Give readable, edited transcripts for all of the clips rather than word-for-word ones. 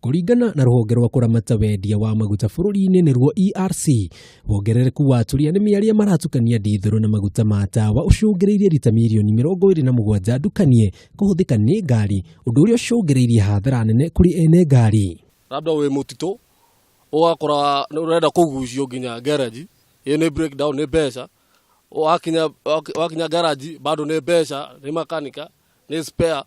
Kũringana na rũhonge rwa kũramata wendia wa maguta bũrũri-inĩ nĩruo ERC, wongerereku wa aturi a nĩmĩ arĩa maratukania ndithũrũ na maguta ma tawa ũcũngĩrĩirie rita mirioni 27 ndukanie kũhũthĩka nĩ ngari, ũndũ ũrĩa ũcũngĩrĩirie hathara nene kũrĩ ene ngari. Labda wĩ mũtitũ ũgakora ũrenda kũgucio nginya garage, ĩyo nĩ breakdown, nĩ mbeca. Wakinya wakinya garage bado nĩ mbeca, nĩ makanika, nĩ spare,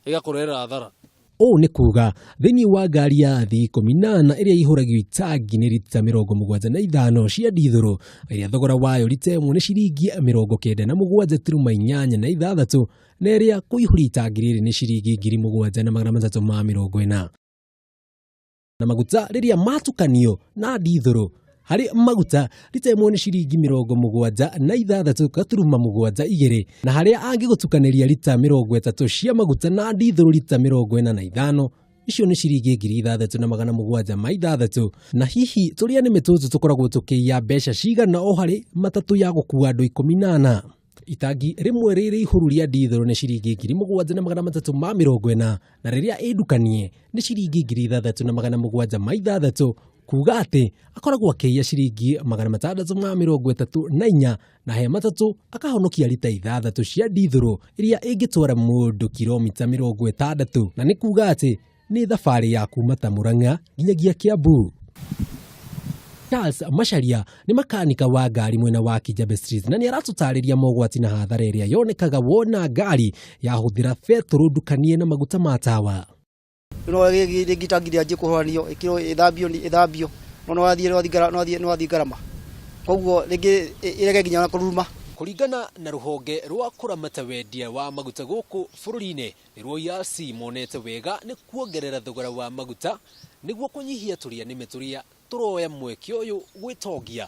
ĩgakũrehera hathara. Ũũ nĩ kuga thĩinĩ wa ngari ya athii 14 ĩrĩa ĩihũragio itangi nĩ rita 75 cia ndithũrũ ĩrĩa thogora wayo rita ĩmwe nĩ ciringi 97.86 na ĩrĩa kũihũria itangi rĩrĩ nĩ ciringi 7340. Na maguta rĩrĩa matukanio na ndithũrũ harĩ maguta rita ĩmwe nĩ ciringi 76.72, na harĩa angĩgũtukanĩria rita 30 cia maguta na ndithũrũ rita 45, icio nĩ ciringi 6706. Na hihi tũrĩa nĩmĩ tũtũ tũkoragwo tũkĩiya mbeca cigana o harĩ matatũ ya gũkua andũ 14? Itangi rĩmwe rĩrĩ ihũru rĩa ndithũrũ nĩ ciringi 7340, na rĩrĩa ĩndukanie nĩ ciringi 6706, kuga atĩ akoragwo akĩiya ciringi 634, na he matatũ akahonokia rita 6 cia ndithũrũ iria ĩngĩtwara mũndũ kilomita 60, na nĩ kuga atĩ nĩ thabarĩ ya kuma ta Murang'a nginyagia Kiambu. Charles Macharia nĩ makanika wa ngari mwena wa Kijabe Street na nĩ aratũtarĩria mogwati na hathara ĩrĩa yonekaga wona ngari yahũthĩra betũrũ ndukanie na maguta ma tawa. No rĩngĩ itangi rĩanjie kũhoranio ĩkĩrwo ĩthambio ĩthambio, no nĩwathiĩ nĩwathiĩ nĩwathiĩ ngarama, koguo rĩngĩ ĩrege nginya ona kũruruma. Kũringana na rũhonge rwa kũramata wendia wa maguta gũkũ bũrũri-inĩ nĩruo ERC, monete wega nĩ kuongerera thogora wa maguta nĩguo kũnyihia tũrĩa nĩme tũrĩa tũroya mweke ũyũ gwĩtongia,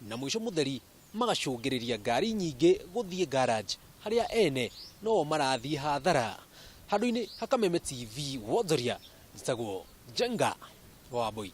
na mũico mũtheri magacũngĩrĩria ngari nyingĩ gũthiĩ garage harĩa ene no marathiĩ hathara. Handũ-inĩ ha Kameme TV wonjoria, njĩtagwo Njenga wa Wambui.